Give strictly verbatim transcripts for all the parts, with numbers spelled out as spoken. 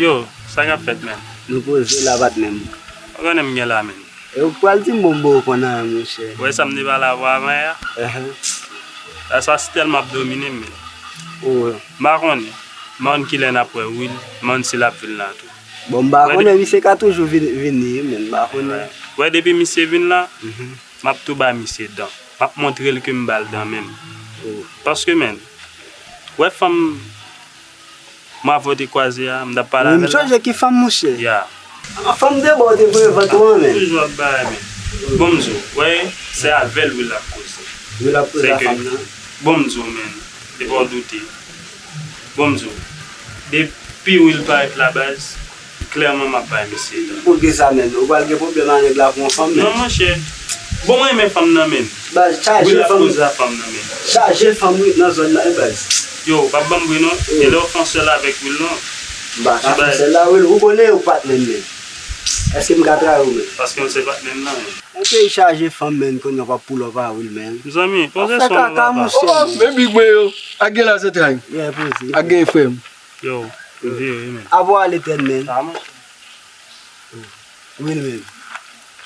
Yo, sa k ap fèt, menn? Nou poze la, patnè m. Ou konnen m gen la, menn. E ou pral di m bon, bon, ou konn anyen, monchè. Ou wè sa m te pale avè w avan yè a? Ehn. Sa, sa si tèlman ap domine m, menn. Oh. M pa konnen. M pa konn kilè n ap wè Will, m pa konn si l ap vin la tou. Bon, m pa konnen, misye ka toujou vin, vini, menn, m pa konnen. Wè, depi misye vin la, m ap tou ba misye dan. M ap montre l ke m ba l dan menm. Oh. Paske, menn, wè fanm Mwen avè w te kwaze a, m t ap pale avè l la. Wi, m sonje ki fanm, monchè. Ya. An, fanm de bò w te voye vant ou an, menn. Toujou ap bay, menn. Bon, m di w, wè, se avè l wi l ap koze. Wi l ap koze a fanm nan. Bon, m di w, menn, e pa w doute. Bon, m di w, depi wi l parèt la, baz, klèman m ap bay misye dan. Poukisa, menn? Ou pral gen pwoblèm a nèg la pou yon fanm, menn? Non, monchè. Bon, mwen renmen fanm nan, menn. Baz, chaje fanm. Wi l ap koze a fanm nan, menn. Chaje fanm wi nan zòn nan, wi, baz. Yo, w p ap ban m bri non. E lè w fè yon sèl avèk Will non. M pa ka fè sèl la, Will. Ou konnen ou patnè m, menn. Èske m ka trayi w, menn? Paske w se patnè m nan, menn. Yon peyi chaje fanm, menn, kounye a w ap pull up a Will, menn. Mezanmi, poze son non, papa. Oh, men big mwen yo. Ak gen la zantray. Yeah, poze. Ak gen frè m. Yo, m vire wi, menn. Apre w ale tèt, menn. Sa, monchè. Will, menn.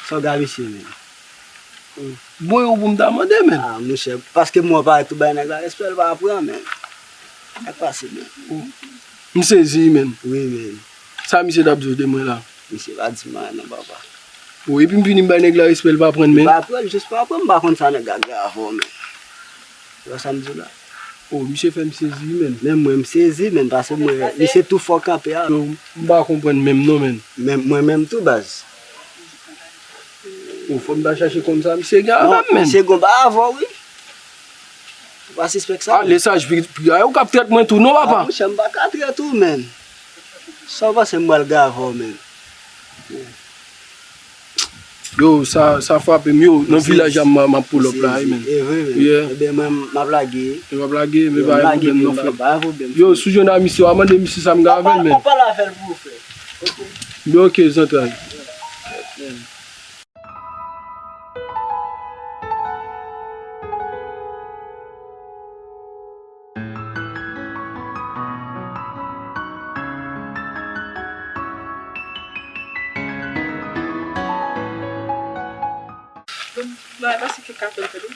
Sa w gade misye, menn. Bon, yo pou m ta mande, menn. Ah, monchè, paske mwen parèt tou bay nèg la respè, l pa pran, menn. Sa k pase, menn? M sezi, menn. Wi, menn. Sa misye t ap di w de mwen la? Misye pa di m anyen non, papa. O, epi m vini m bay nèg la respè, l pa pran, menn. Li pa pran, l jis pa pran, m pa konn sa nèg la gen avè w, menn. Ou wè sa m di w la? O, misye fè m sezi, menn. Menm mwen, m sezi, menn, paske mwen, misye tou fò kanpe a. Yo, m pa konprann menm non, menn. Menm, mwen menm tou, baz. O, fò m ta chache konn sa misye gen avè m, menn. Non, misye gon bagay avè w, wi. Ou pa sispèk sa? A, lè sa, pi, pi, a, ou k ap trèt mwen tou, non, papa? Ah, monchè, m pa ka trèt ou, menn. Sa w panse m pral gen avè w, menn? Yo, sa, sa frape m, yo, nan vilaj a m, m ap pull up la, wi, menn. E vre, menn. Yeah. Ebyen, mwen, m ap lage. Yo, m ap lage, men pa gen pwoblèm non, frè. Pa gen pwoblèm. Yo, si w jwenn a misye, w a mande misye sa m gen avè l, menn. Ap pale avè l pou ou, frè. Ok. Byen, ok, zantray. Bon, bagay pase kèk apèl tande.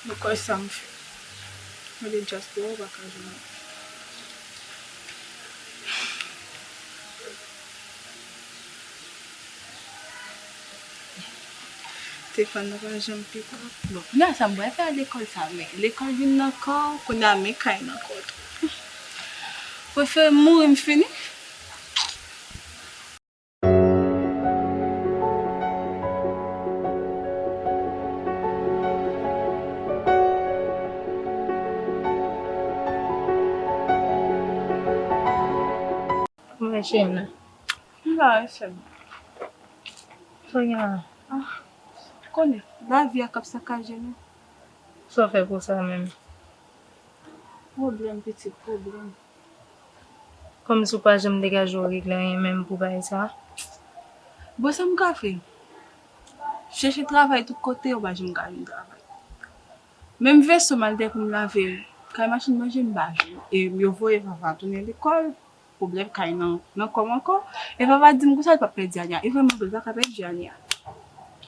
Mwen kwè sa m fè. Mwen de dyaspora ou pa ka jwenn mwen. Telefòn nan pa janm pika. Bon, kounye a sa m pral fè a lekòl sa, men lekòl vin nan kò w, kounye a men kay nan kò w tou. Prefere m mouri m fini. Kòman w ye, cheri? M la wi, sè m. Sa w gen la? Ah, konnen, lavi a k ap sakaje nou. Sa w fè pou sa menm? Pwoblèm, pitit, pwoblèm. Kòmsi w pa janm degaje w regle anyen menm pou bagay sa? Bon, sa m ka fè? Chèche travay tout kote, ou pa janm ka jwenn travay. Menm veso m al dèyè pou m lave kay machin manje, m pa jwenn. E yo voye Vava tounen lekòl. Pwoblèm kay nan, nan kò m ankò. E Vava di m konsa, li p ap pèdi Ania. E vrèman vre, li pa ka pèdi Ania.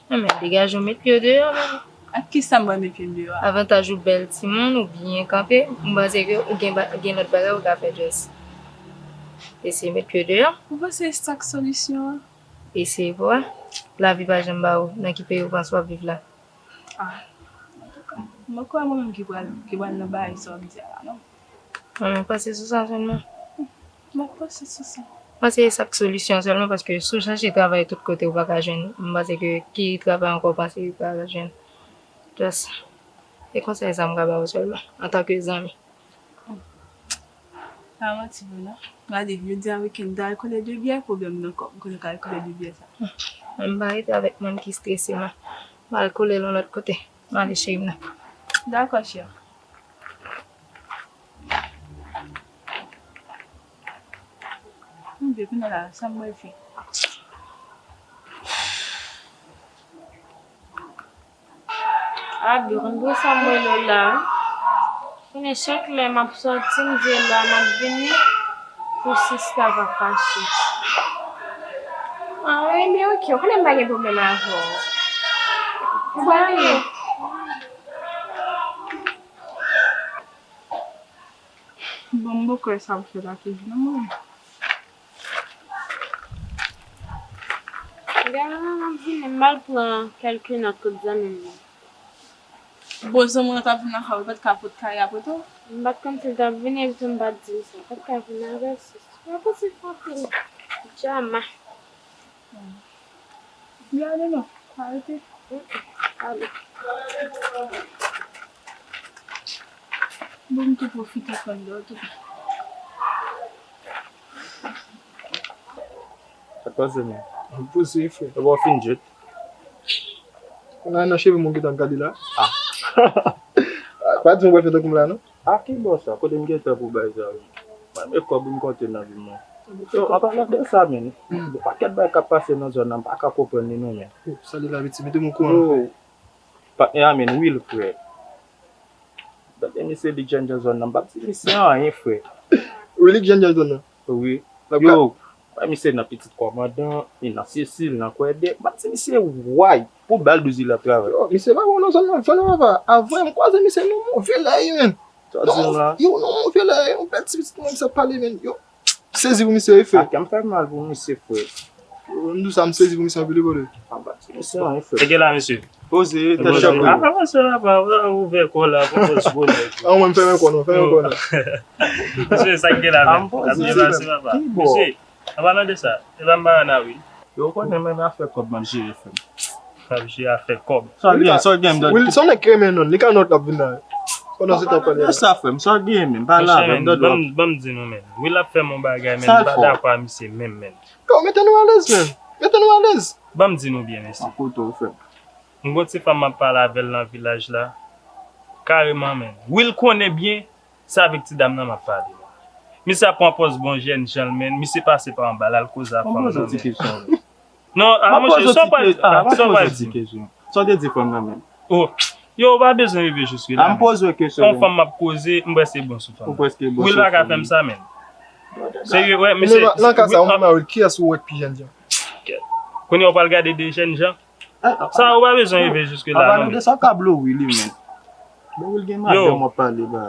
Enben, degaje w, met pye w deyò, menm. Ak kisa m pral met pye m deyò a? Avantaj ou bèl timoun, ou byen kanpe, m panse ke ou gen ba-, gen lòt bagay ou ka fè, just eseye met pye w deyò. Ou panse se sa k solisyon an? Eseye pou wè. Lavi pa janm ba ou nan ki peyi ou panse w ap viv la. Ah, antouka, m pa kwè mwen menm ki pral, ki pral nan bagay sa w ap di a la, non. Mwen menm panse sou sa sèlman. M ap panse sou sa. Panse e sa k solisyon sèlman, paske si w chache travay tout kote, ou pa ka jwenn. M panse ke ki travay ankò w panse ou pa ka jwenn? Just. E konsèy sa m ka ba w sèlman, antanke zanmi. Pa manti vre non. Gade, jodi a wikenn, m ta al kole de byè, pwoblèm nan kò m, kote m ka al kole de byè sa. Mwen m pa rete avèk moun ki strese non. M al kole l yon lòt kote. M ale cheri m nan. Dakò, chè. Mon Dieu, kounye a la, sa m pral fè? Abi, ou konn pou sa m rele w la, wi. Konnen chak lè m ap sòti, m di w la, m ap vini, pou sista pa fache. Ah, ebyen, oke, ou konnen m pa gen pwoblèm avè w. Ou pa anyen. Bon, m poko wè sa pou fè la toujou non mwen. Gade la, m ap vini, m al pran kèlke nòt kot zanmi m nan. Bon, zanmi w t ap vin lakay ou, li pa t ka pot kay la pou tou? M pa t konn si l t ap vini, epi tou m pa t di l sa. Li pa t ka vin avè l, sis. Mwen panse frape l. Djama. Li ale non, pa rete. Ale. Bon, m tou pwofite pran dlo tou. Sa k pase, men? M poze, frè. Epa w fin jet? Kounye a nan cheve m ou gentan gade la. Ah. Pa di m w pral fè tankou m la, non? A ki bò sa? Kote m gentan pou bay sa yo? Mwen, men kòb m konte nan vi m nan. Yo, an palan de sa, men, gen pakèt bagay k ap pase nan zòn nan, m pa ka konprann li non, men. Oh, sa li la, piti, mete m okouran. Yo, patnè a, men, Will, frè. Gade misye, li djandjan zòn nan, m p ap di misye anyen, frè. Will li djandjan zòn nan? Wi. Yo, wè misye nan pitit kòmandan, li nan Sesil, nan Kwèdè. M ap di misye, why? Pou bal douz li ap travay. Yo, misye pa bon nan zòn nan, zòn nan papa. Avan m kwaze misye nan move lè, men. Sa w di m la? Yo, nan move lè, yon bèl ti pitit mwen sa pale, men. Yo, m sezi pou misye, wi, frè. A, kè m fè mal pou misye, frè. Yo, m di w sa, m sezi pou misye anpil, wi, brother. A, m p ap di misye anyen, frè. Teke la, mesye. Poze, tèt chaje. Apa, apa, se apa, ouvè kò la, pa fòs bonè. An, mwen, m fèmen kò, non, fèmen kò, non. Mesye, sa k gen la, men? Ap byen pase, papa. Mesye, an palan de sa, e pa m pa nan wi. Yo, ou konnen, men, afè kòb, m ap jere, frè m. M ap jere afè kòb. Sa w gen, sa w gen, m dòt. Wilson nèg ki renmen non, li ka nòt ap vin la. Pandan se tan pale. Sa, frè m, sa w gen, men, pale avè m, m dòt. Ban m di nou, men. Will ap fè m yon bagay, men, m pa dakò a misye menm, men. Yo, mete nou alèz, men. Mete nou alèz. Ban m di nou byen, mesye. M ap koute w, frè m. M gon ti fanm m ap pale avè l nan vilaj la. Kareman, men. Will konnen byen se avèk ti dam nan m ap pale la. Misye ap pran pòz bon jènjan l, men. Misye pase pa anba l al koze a fanm nan, men. Non, a, monchè, sa w pral, a, sa w pral di m? Sa w te di fanm nan, men? Oh, yo, ou pa bezwen rive jiske la, men. A, m poze w kesyon. Yon fanm m ap koze, m prèske bon sou fanm nan. Ou prèske bon sou fanm nan. Will pa ka fè m sa, men. Serye, wè, mesye. Nan ka sa, ou menm a Will, kiyès ou wè k pi jènjan? Kounye a w pral gade de jènjan? Sa ou pa bezwen rive jiske la non, men. Sa w ka blow Will li, men. Bon, Will gen madanm w ap pale ba.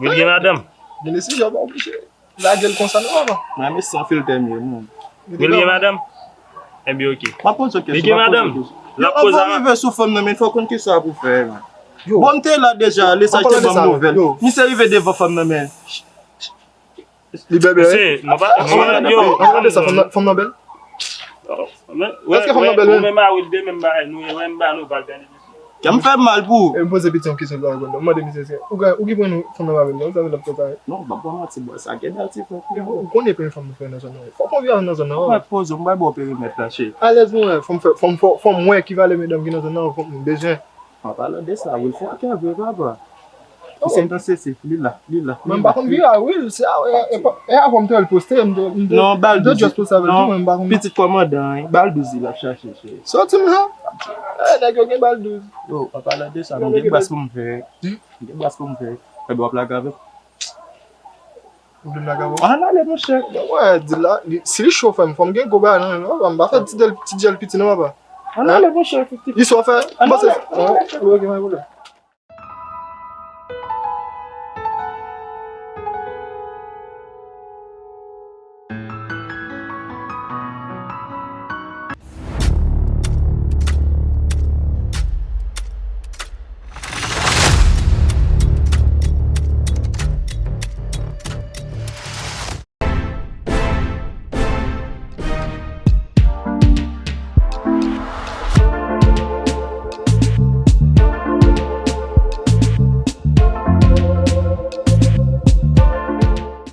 Will gen madanm? Gen de sijè w pa oblije lage l konsa non, papa. Mwen, men san filtè m ye, non. Will gen madanm? Ebyen, oke. M ap poze w kesyon. Li gen madanm? L ap koze a. Anvan w rive sou fanm nan, men, fò w konn kisa pou w fè, men. Bon, m te la deja, lè sa te ban m nouvèl. Misye rive devan fanm nan, men. Li bèbè, wi. Mesye, nou pa, yo. An palan de sa, fanm nan, fanm nan bèl? Èske fanm nan bèl menm? Ou menm a Will de menm bagay, nou, menm bagay nou pral gade misye. Kè m fè mal pou ou. E m poze piti yon kesyon sa reponn. M mande misye, èske ou gen, ou ki pran nou fanm nan pa bèl non, sa vle l ap fè sa. Non, m ap ba w manti, bò, sa gen bèl ti fanm. Ou konnen premye fanm nou fè nan zòn nan. Fòk ou vin nan zòn nan. Mwen poze, m bay bò perimèt la, cheri. Alèz mwen, fò m fè, fò m, fò, fò m wè ki valè medam ki nan zòn nan, fò m bezwen. An palan de sa, Will fò kè vre, papa. Misye nan sesi, li la, li la. Mwen m pa konn vire a Will, se a, e, e, e avan m te wè l poste, m te, m te, non, m te just poste avè l tou, mwen m pa konn. Pitit kòmandan, wi, bal douz li ap chache, cheri. Sa w di m la? E, nèg yo gen bal douz. Yo, an palan de sa, m gen bas pou m fè. M gen bas pou m fè. Ebyen, w ap lage avè m? Ou vle m lage avè w? Ann ale, monchè. Bon, wè, di la, li, si li cho, frè m, fò m gen gwo bagay nan men m, papa, m pa fè ti djèl, ti djèl piti non, papa. Ann ale, monchè, fifti. Li sou afè? Ann ale. Ann ale. Wi, ok, pa gen pwoblèm.